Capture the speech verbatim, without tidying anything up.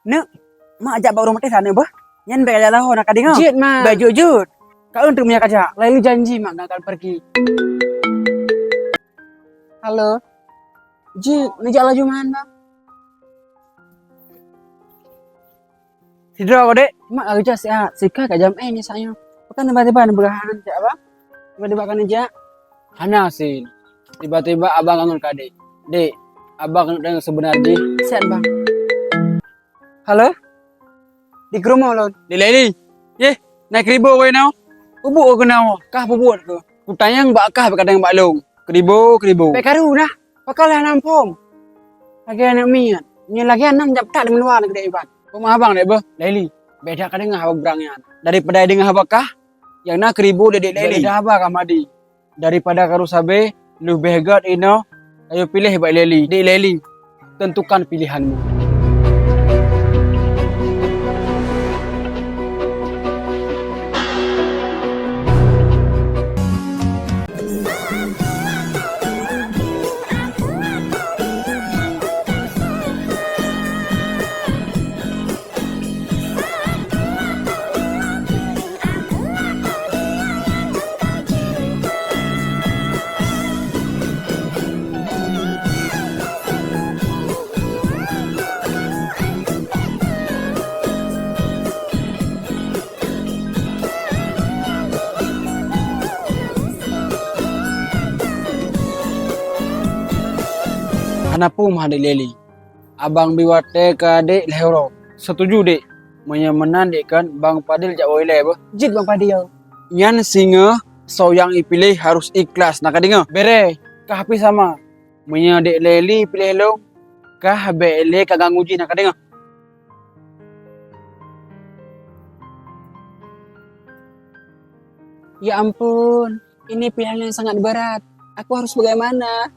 Neuk, mak jak bak rumoh teh saneuk beuh. Nyan bèk jak laho na ka deungö. Jeuet, Mak. Bèk jeuet-jeuet. Ka euntreuk meunyo ka jak. Laila janji, Mak, gagal pergi. Halo. Jeuet, neujak laju meuhan, Bang. Sidroe ko, Dek. Mak, ka geucok siat. Sika ka jam eh nyoe saat nyoe. Pakon tiba-tiba neupeugah hana jak, Bang? Tiba-tiba ka neujak? Hana, Sin. Tiba-tiba abang ka ngon ka Dek. Dek, abang keuneuk tanyong seubeuna jih. Siat, Bang. Halo? Di keurumoh lôn. Dek Leli. Yeh, na keu Ribo keunoe? Peubuet keunoe? Kah peubuet keuh? Kutanyong bak kah, bèk katanyong bak lôn. Keu Ribo, keu Ribo. Bèk karu na. Pakon lé hana muphom? Lagèe aneuk miet. Nyoe lagèe nyan jak that lam luwa nyan keu Dek Iban. Peumeu'ah abang, Dek, beuh. Leli, beda ka deungö haba barang nyan. Daripada deungö haba kah, nyang na keu Ribo, Dek, Dek Leli. Beda haba kah Madi. Daripada karu sabé, leubeh gèt inoe, ayo piléh bak Leli. Dek Leli, tentukan pilihanmu. Hana peue meuhan, Dek Leli. Abang bri watèe keu adék lhèe uroe. Setuju, Dek. Meunyoe meunan, Dek, kan Bang Fadil jak woe ilèe beuh. Jeuet, Bang Fadil. Nyan singoh soe nyang ipiléh harôh ikhlas, na ka deungö. Bèrèh, kah pih sama. Meunyoe Dek Leli piléh lôn, kah bèk lé ka ganggu jih, na ka deungö. Ya ampun, ini pilihan yang sangat berat. Aku harus bagaimana?